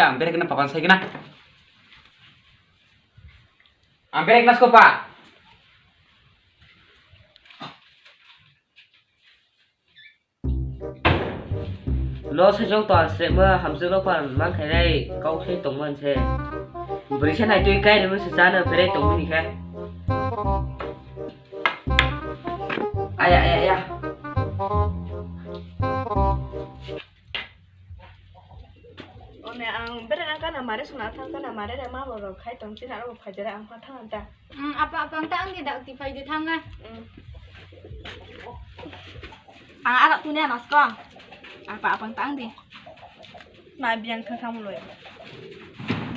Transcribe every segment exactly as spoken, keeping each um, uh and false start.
Ang berekna papan sai kena. Ang berekna skopa. Lo se jong to asrema hamjwk lo pan man khainai kok se tongman se. Bwrwi se nai twi kai rwma se chana berai tongmani khe. Aya, aya, aya. One ang bere na kana mare suna thang kana mare re ma bo rok khai tong china ro phajera ang pha thang ta. Hmm, apa apa ang ta ang di dak ti phai di thang na. Hmm. Ang arak tuni anas ko. Apa apa ang ta ang di. Ma biang thang thang loi.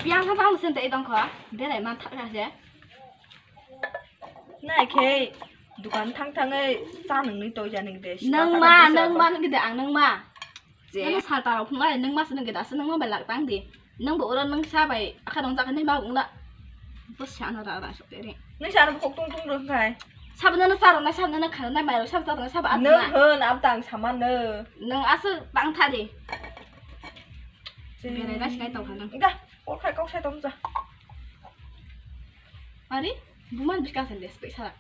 Biang thang thang sen te idong ko. Bere man thak ra se. Nai khe dukan thang thangwi cha nungni toi ja ning de. Nung ma, nung ma nung de ang nung ma. Je. Nung sal tarok phung ai nung ma se nung de da se nung ma belak tang di. Nung bo oro nung sa bai akha rong jak nai ma bung la. Bo sa no ra ra sok de ri. Nung sa no khok tung tung rong khai. Sab no no sa rong na sab no no kha na mai rok sab sa rong sab at. Nung hon ab tang saman no. Nung asuk tang tha di. Bere na sikai tong kha nung. Ga, kok khai kok sai tong ja. Ari, buman bika sen des pek sara.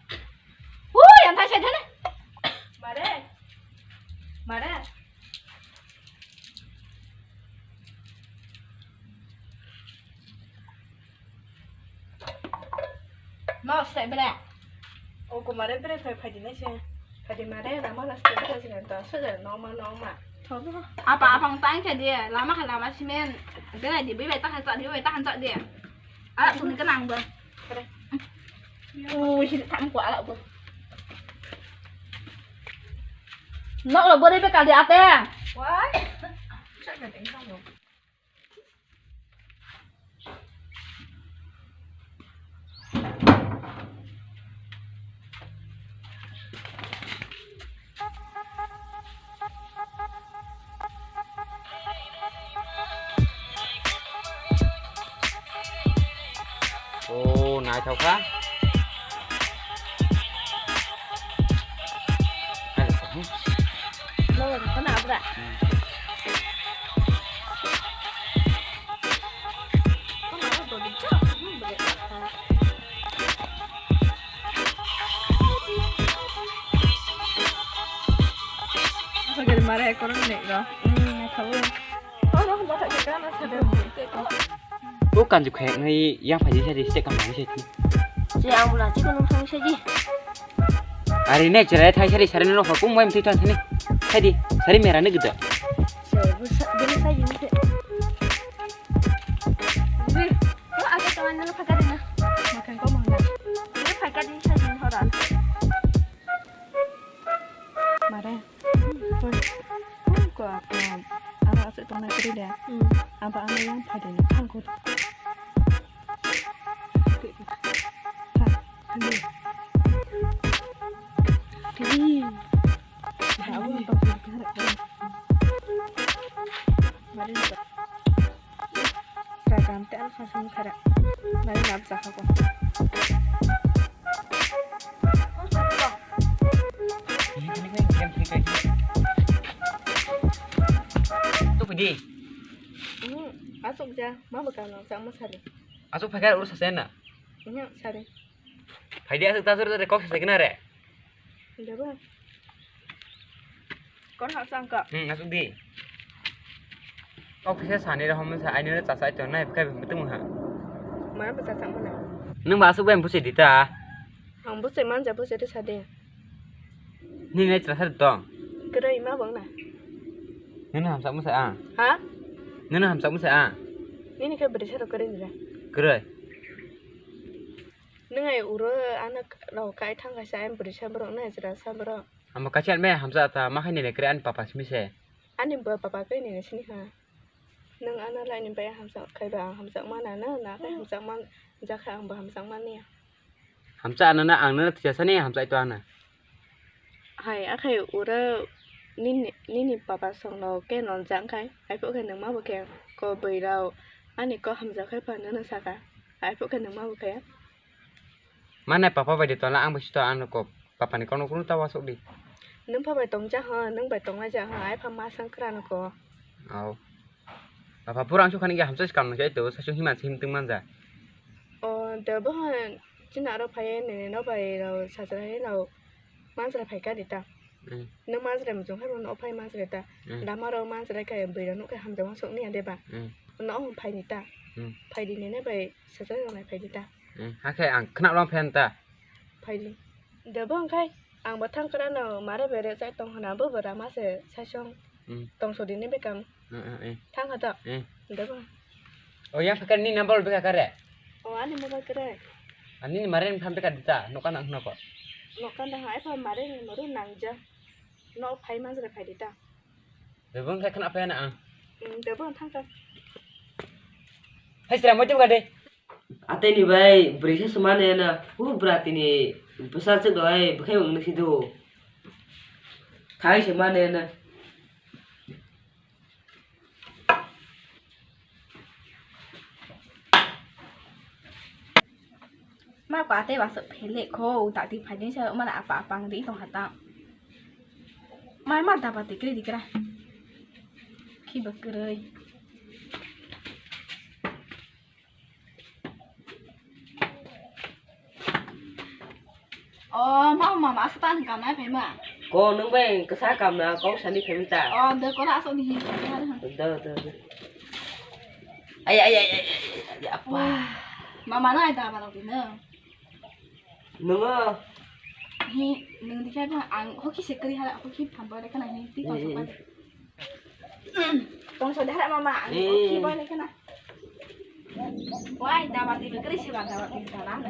Hui, yang thai sen thane. Mare. Mare. Mau stai bere. O ko mare bere phai phai dinai se. Phai di mare, rama la stai bere sini ta, so ja no ma no ma. Thobo. Apa apa tang khe dia, lama khe lama simen. Bere di bai bai ta khe ta di bai ta khe ta dia. Ala suni ka nang ba. Ui, sini tam ko ala ba. Nok lo bore be kali ate. Wai. Sa ka teng ka mo. O, naithok kha. Naithok kha, hmm. Lo, khana abra. Hmm. Mare korang nek ro. Hmm, thabu. Oh, no, no, tak kena, tak kena. O kanju khayaknai yang phaidi sadi site kamani sadi. Je ang bula chikon nung thang sadi. Ari ne cherai thai sadi sari no hokung mai mtui thang thani. Sadi sari mera ne gida. Je bu sa, bu sa yin se. Ko aga to anna phaka dina. Makan ko mana. Ni phaka din sadi horan. Mare. Ko apa? Aba asuk tong na kiri de. Hmm. Aba aba yang pada ni thang ko. Kiri. Mari. Ragam te alkha sung khara. Mari nap jakha ko. Tuku di. Hmm, asuk ja, ma bakal nang sang masari. Asuk pakai urus sasena. Ini sari. Phaidi aswk ta jora jora kok sa kena re. Jabo. Kon ha sang ka. Hmm, aswk di. Kok kisa sani ro hom sa aini ro chasa aito nai bwkha bwtwng ha. Mana bwsa sang mana. Nung ba aswk bai bwsai di ta. Ang bwsai man ja bwsai de sa de. Nini nai chasa tong. Kwrwi ma bang na. Nini hamsa musa a. Ha? Nini hamsa musa a. Nini khe bwrwi sa ro kwrwi ni ra. Kwrwi. Nwng ai uro ano rok kai thang kaisa, ani bwrwi sa borok, nwng ai chwra sa borok. Amo kaisa ani bai hamjak ta, ma khaini le kwrwi ani papa simi se. Ani bo papa kwrwi ni sini ha. Nwng ano laini bai hamjak khai ba ang hamjak mana, na, na khai hamjak man, jak khai ang bo hamjak mani. Hamjak ano na ang no thwisa sani hamjak to ano. Hai, akhai ura nini, nini papa songno ke nonjak khai, hai phok khe nwng ma bo khe ko bwrwi rok ani kok hamjak khai pha nw nw saka, hai phok khe nwng ma bo khe. Mane papa bai de tona ang bai sito ano kok papa ni kok no kunu ta wasuk di. Nwng pha bai tong ja ha, nwng bai tong ja ha, hai pha ma sang kra no ko. Au. Apa pura ang sukha ni hamsa kam nang khe to, sa sung himan sim teng manja. O, de bo han, chini aro phai nini no bai rao, sajra ni rao, manjra phai ka di ta. Hmm. No manjra mujung hai bo no phai manjra ta. Hmm. Dama rao manjra khe bui rao no khe hamjak ma sok ni ya de ba. Hmm. No phai ni ta. Hmm. Phai di nini bai, sajra rao nai phai di ta. Hmm. Hakhe ang khna long phen ta. Phai di. De bo ang khai, ang bo thang kra no mare bere chai tong hana bo bo rama se sai song. Hmm. Tong so di ni bekam. Hmm, hmm, eh. Thang ha to. Eh. De bo. O yang phakar ni number beka kare. O ani mobile kare. Ani ni mare pham beka dita, nokan ang noko. Nokan da hai pha mare ni maru nang ja. No phai manjra phai dita. Bebang khe khna phai na ang. Hmm, de bo thang kha. Hai sira mo jam gade. Ateni bai bwrwi se sumane na, hu bwra tini bwsa chwk doi bwkhai wng nw si do. Khai se mane na. Ma ko ate ba se phele kho, ta ti phai ni se mana apa apa ngi tong hata. Mai ma da ba tikri tikra. Khi ba kroi. O, ma, ma, ma, asa tan kam nai phaima. Ko nung bai kasa kam na kok sani phaima ta. O, de ko na so ni hin. Do, do, do. Ay, ay, ay, ay, ay, ay, apa? Wah, mama na ai da ba lo ni. Nungo. Hi, nung dikhai ba ang hoki se kri hala hoki phan ba le kana hi ti ko so pa. Tong so dara mama, ang Eh. Ki boy lekena. Wai, dawa ti kri si ba dawa ti dawa.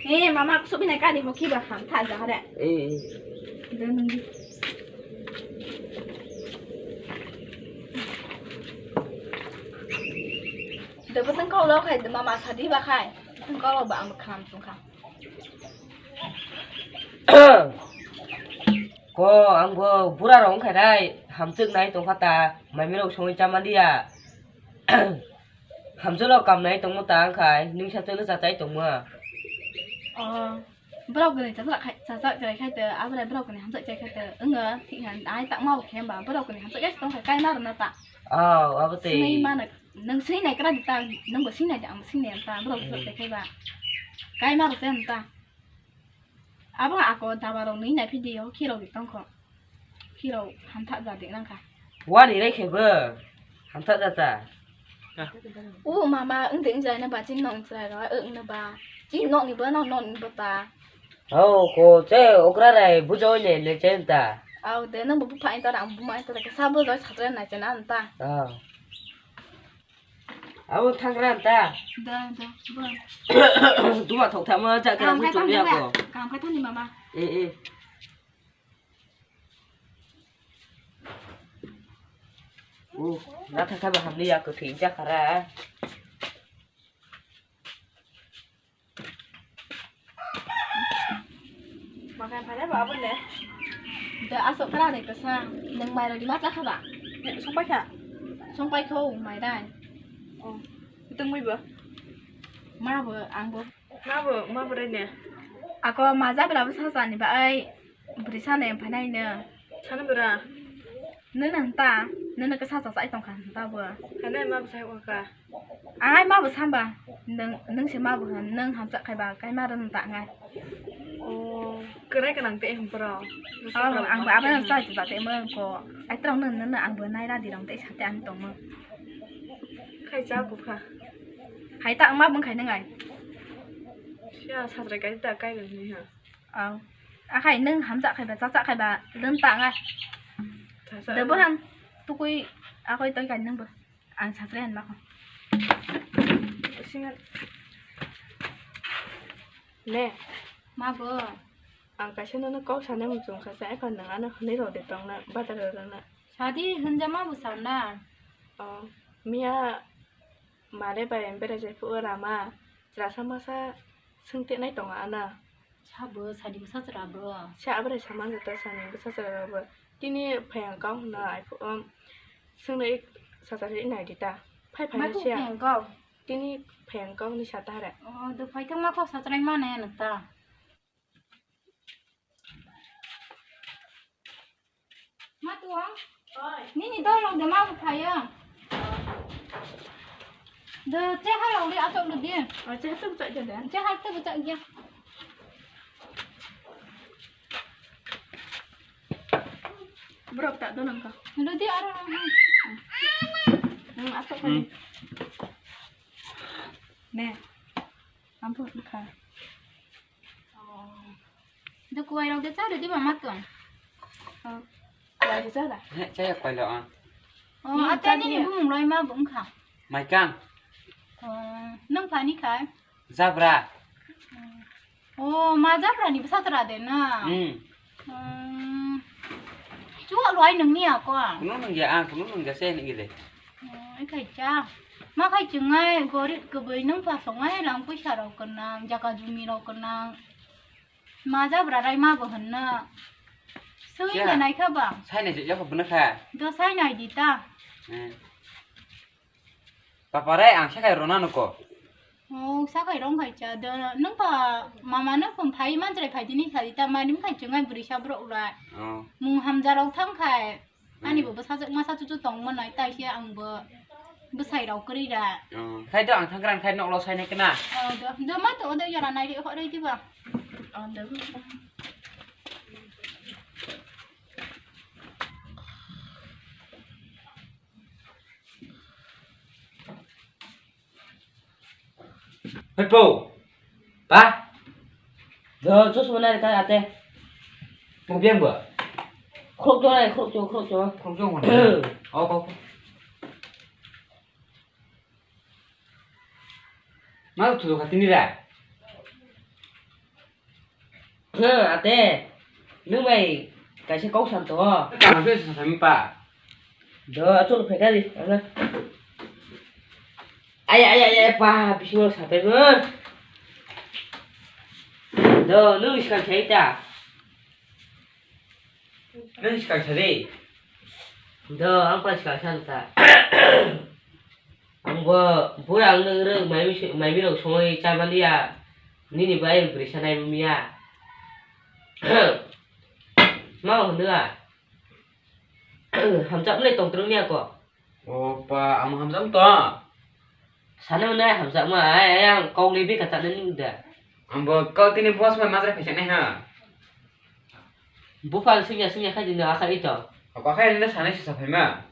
Eh, mama, subi na kari hoki ba ham tha ja hare. Eh. Dan. Da butang kau lo khai, mama sadi ba khai. Butang kau lo ba ang kham sung kham. Ko ang bo bura rok wngkha dai, hamchwk nai tongkha ta, maimi rok songwi chama liya. Hamchwk rok kam nai tongmo ta wngkha, nwng sa chwngno chachai tongma. Oh, borok gwnwi chachak khai, chachak chai khai to, abrai borok gwnwi hamchwk chai khai to, wngo, thik han, ai tak ma bo khe ba, borok gwnwi hamchwk chai tongkha, kai ma rwna ta. Oh, abo tei. Swnwi mano, nwng swnwi nai kra di ta, nwng bo swnwi nai di, ang bo swnwi nai ta, borok Hmm. chachak chai khai ba. Kai ma rw chai ta. Abo ako dabarok nwi nai phi di, o khirok di tongkho. Khirok hamthak ja di nangkha. Wani rai khe bo hamthak ja ta. O mama, wng de wng jai na ba, chini nok ni chwrai rok, wng na ba. Chini nok ni bo, nok, nok ni bo ta. Hao, ko che okra rai bujo ne le chen ta. Au de, nang bo bupha in ta, ang buma in ta, sa bo jai satra nai chana an ta. Ah. Abo thangra ta. Da, da, ba. Duma thok thama ja kra Kam khai bujo thani ya ba. Ko. Kam khai thani mama. Eh, eh. Uh, na thang thaba hamni ya ko thik ja khara. Makan phai ba abo le. Da asok kra de kasa. Nang mai rodi ma cha kha ba? Songpai kha. Songpai kho mai dai. Oh. Tungwi ba. Ma bo ang bo. Ma bo, ma bo rai ne. Ako ma ja bela bo sa sa ni ba ai. Bwrwi sana em phainai no. Sana bwra. Nini hwnta, nini khe sacha chai tongkha hwnta bo. Hanai ma bwsai wngkha. Ai ma bwsa ba. Nwng, nwng se ma bwsa, nwng hamchak khai ba, kai ma rwng ta ngai. Oh, kwrai gwnang tei hwn bwrw. Oh, ang bo abana chai cha tei mung ko. Ai trong nwng nwng ang bo nai ra di rong tei sa tei ang tong mung. Khai cha bwkha. Hai ta ang ma bwng khai nang ai. Siya sajra kai ta kai nang ni ha. Aw. Akhai nwng hamjak khaiba, chachak khaiba, lwm ta nga. Chachak. Da bohan tukui akhoi toi kai nwng bo. Ang sajre han mako. Singa. Ne. Ma bo. Ang kaisa nono kok sanai muchung kha sa, ekhon nwng ano hwnwi rw de tongna, badar rwna. Sadi hwnjama bo sauna. Oh, miya mare bai berai jai phuru rama, chwrasa masa swngtenai tongo ana. Sabo sadi bwsa chwra bo. Sa abrai sama jata sani bwsa chwra bo. Tini phai ang kau hwna ai phu-, um, swngno ik sacha se nai di ta. Phai phai Mai na khu siya. Phai ang kau. Tini phai ang kau ni sa ta re. Oh, do phai thang ma kau sa chwrai ma nai ano ta. Matuang. Nini dol rok de ma bu phaya. De che ha rok le achok lu di. Oh, che ha tu chak de. Che ha tu chak ya. Borok tak do nang ka. Lu di aro. Hmm, achok ka. Hmm. Ne. Ampun kha. Oh. Do kuwai rok de cha de di mama tong. Oh. Kuwai de cha da? He, cha ya kuwai lo ang. Oh, hmm, ate cha nini di. Bumung loi ma bung kha. Maikang. Oh, nang phani khai? Jabra. Oh, ma jabra ni bwsa tra de na? Hmm. Hmm. Chuwa loi nang ni ako. Kuno nang ya ang, kuno nang ya se ni gile. Hmm, ikhai cha. Ma khai chungai gorib kwbwi nang pa songai lang puisa rok kana, jaka jumi rok kana. Ma jabra rai ma bo hwnna. Sui ya. Nai kha ba. Sai nai je jako bwna kha. Do sai nai di ta. Hmm. Papa rai ang sakai rona nuko. Oh, sakai rong khai cha. Do nung pa mama no phone phai man jrai phai dini khai ta mani khai chungai bwrwi sa bro ura. Oh. Mung hamja rok thang khai. Ani bo bwsajwk masa chuchu tongma nai, taisa ang bo bwsai rok kwrwi da. Oh, khai do ang thangkran khai noklo sai nai kena. Oh, do, do ma to, do yora nai ri hok ri diba. Oh, do. Hei po. Pa. Do, chusma nai ka ate. Mo biang ba. Khok jo nai, khok jo, khok jo. Khok jo mo. Oh, ko. Ma tu ka tini ra. Hwng, ate, nwng bai kaisa kok sam tongo. Kaham khe sa sami pa. Do, achuk phai kha di, ano. Ay, ay, ay, ay, pa, bisingo sa phai mo. Do, nwng swkang sai ta. Nwng swkang sa di. Do, ang pa swkang sa ta. Ang bo, bura ang nang rwng, mai mi, mai mi rok songwi cha maliya. Nini bai bwrwi sa nai mamiya. Ma hwnwi a. Hamchak mani tong twrwng niya ko. O pa, ang hamchak to. Sana mani hamchak ma, ai, ai, ang kok ni bika chana ni da. Ang bo kok tini boss mai majra phaisa nai ha. Buphang singya singya khai dino akhai to. Ako khai ni sana sisa phaima.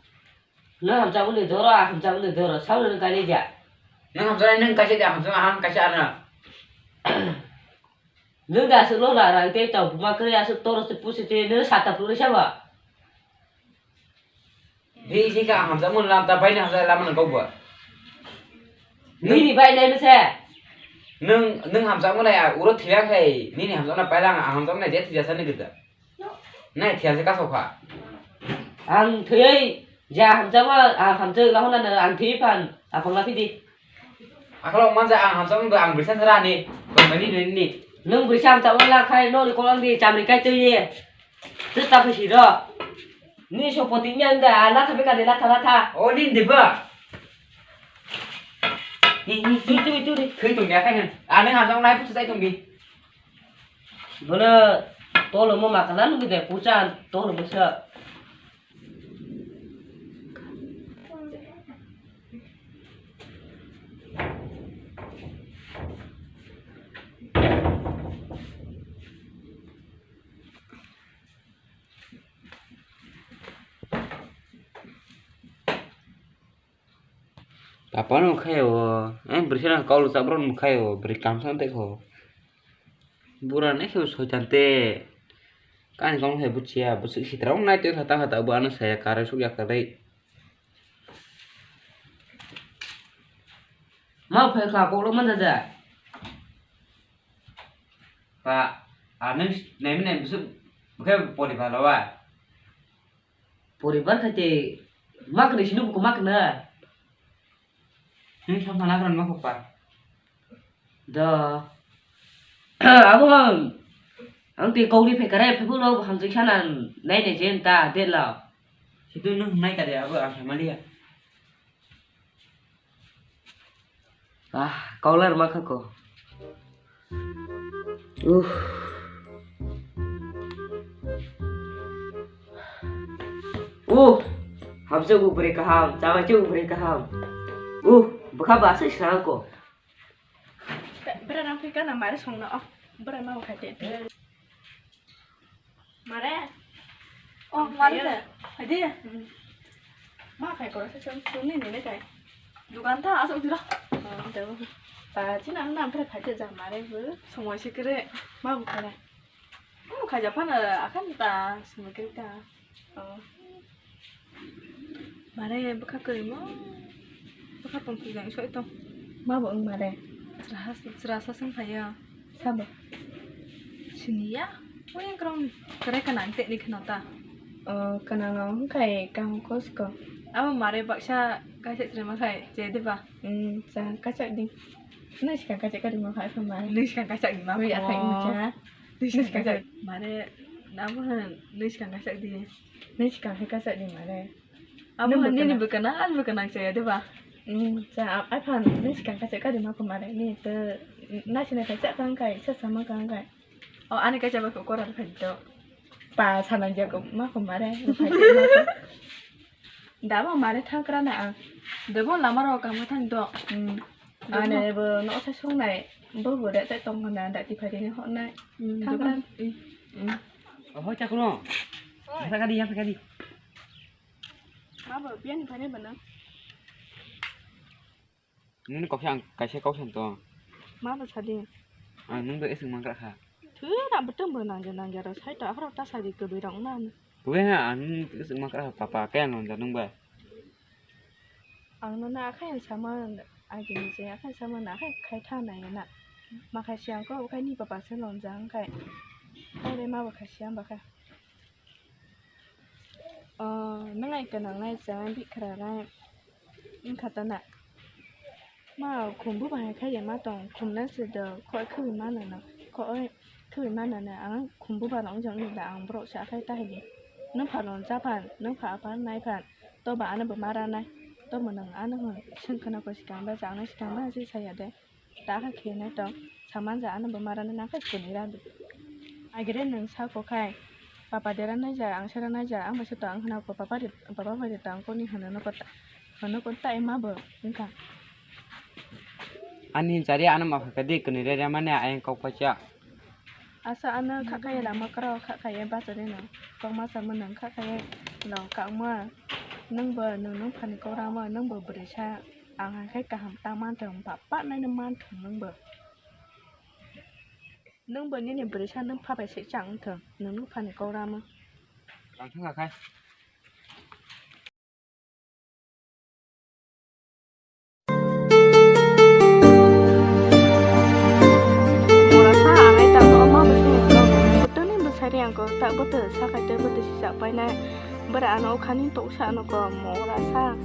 Nwng hamjakmani doro, a hamjakmani doro, sabo nwng kainwi ja. Nwng hamjaknai nwng kaisa de, hamjakma ang kaisa arna. Nwng da aswk lola rang tei tong buma kwrwi aswk toro se pusi tei nwng sata phunuknwi sabo. Bisi kha hamjakmani lamta baini hamjaknai lama nwng kok bo. Nini bainai mese. Nwng, nwng hamjakmani a uro thilak hai, nini hamjakmani paila ang hamjakmani je thijasa ni gita. Nai thiyase kasok kha. Ang thwiwi ja hamjakma, ang hamjak lahona no ang thwiwi phan aphang laphidi. Akholo manja ang hamjakma ang brisa sara ni. Tongmani nini. Nwng brisa hamjakma la khai noni kolang di chamri kai twi ye. Twi ta phisi ro. Ni sopoti ni ang da la thabe kani la thala tha. O ni diba. Ni, ni, twi, twi, twi, twi. Thwi tong ya khai. Ani hamjakma lai pusu sai tong di. Bono tolo mo makala nugwi de puchan tolo mo sa. Papa no khai o, eh, bwrwi no kok rwchap rok no khai o, bwrwi kamsa tei kho. Bura no khe soitan te, kani kok no khai buchiya, bwswk sitra rok nai tei kha ta kha ta bo ano saya karai suk ya karai. Ma phai kha kok rok man da da. Pa, anung nai nai bwswk bwkhe pori bhalo wa. Poribar khai tei maknwi sino buko makna. Nwng samphang nagra nw makho pa. Do. Abo ang, ang tei kok ri phai kare phai phano hamjwk sana nai nai jen ta de la. Situ nwng nai kare abo ang samaliya. Ah, kok lar ma kha ko. Uff. Oh, hamjak bo bwrwi kaham, chama chuk bwrwi kaham. Oh, bwkha ba aswk swrang ko. Bera nang phika na mare songno. Oh, bera ma khai te. Mare. Oh, mare. Ayo. Hai de. Hmm. Ma khai kora sa chang suni ni ne kai. Dukan ta asok dira. Oh, de. Ta china na bera khai te ja mare bu. Songoi sikre ma bu khai. Omo khaijak phano akhani ta simi kwrwi ta. Oh. Mare bwkha kwrwimo. Bwkha tongthok jani soi tong. Ma bo wng mare. Chwra ha, chwra sa swng phaiya. Sabo. Siniya. Oyang kwrwng kwrwi kana ang tekni kheno ta. Oh, kana no hwnkhe kaham kosko. Abo mare baksa kaisa chwrai ma khai che de ba. Hmm, cha kachak di. Nui sikang kachak kari ma khai phai mare. Nui sikang kachak di ma. Nui akhai cha. Nui sikang kachak. Mare, nabo hwn, nui sikang kachak di. Nui sikang hai kachak di mare. Abo hwn nini bwkana, ani bwkana chaya de ba? Hmm, cha, a-, ai phan nui sikang kachak kari ma ko mare. Ni to, nai sinai kachak kang kai, sa sama kang kai. O, ani kachak ba ko korar phai to. Pa sanang jak ma ko mare, phai ma ko. Dabo mare thangkra na ang. Debo lama ro kang thang do. Hmm. Ane bo no sa songnai. Bo bo da ta tong na da ti phari ni hot nai. Hmm, thangkra. Hmm. Hmm. Oho chakro. Yang kadi, yang kadi. Ma bo biani phari bana. Nini koksa ang kaisa koksa to. Ma bo sadi. Ang nung do eseng mangkra kha. Thwra bwtwng bo nangya nangya rw sai ta akhorok ta sadi kwbwi rok na. Kwbwi ha ang nung do eseng mangkra kha papa kaya nung ja nung ba. Ang nono akhai sama agi ni je akhai sama na akhai khai tha nai na. Ma khai siang ko ukhai ni papa se nong ja ang khai. Ore ma bo khai siang ba khai. Oh, nang ai kanang nai cha bikra nai wngkha ta na. Ma khum buba hai khai ma tong khum na se do khoi khwi ma na na khoi khwi ma na na ang khum buba rong jong da ang borok sa khai ta hai ni. Nang pha rong cha phan nang pha phan nai phan to ba ano bo ma ra nai to mo nang ano hwn sing khana ko sikang ba cha ang sikang ba se sa ya de. Ta kha khe nai tong, saman ja ano bo mara nang khe kuni ra di. Agere nang sa ko khai, papa dera nai ja, ang sera nai ja, ang bai se to ang hwna ko papa de, papa bai de tang ko ni hwna no ko ta, hwna ko ta ema bo, wngkha. Ani jari ano ma kha di kuni re re mane ayang kok pa cha. Asa ano kha khai lama kra kha khai ba chari no, kok ma sa mo nang kha khai lo kang ma, nang bo nang nang phani kok ra ma, nang bo bwrwi sa. Ang hai khe kaham ta manthwng, ba patnaino manthwng nwngbo. Nwngbo nini bwrwisa nwng pha bai se chang wngthwng, nwng nwng phani kok rama. Ang thangkha khai. Mora sa ang ai tamo ma bwswk bwtwni bwsari ang kok ta bwtw sa khai tei bwtw si chak painai. Bwrwi ano khani toksa ano kok mora sa.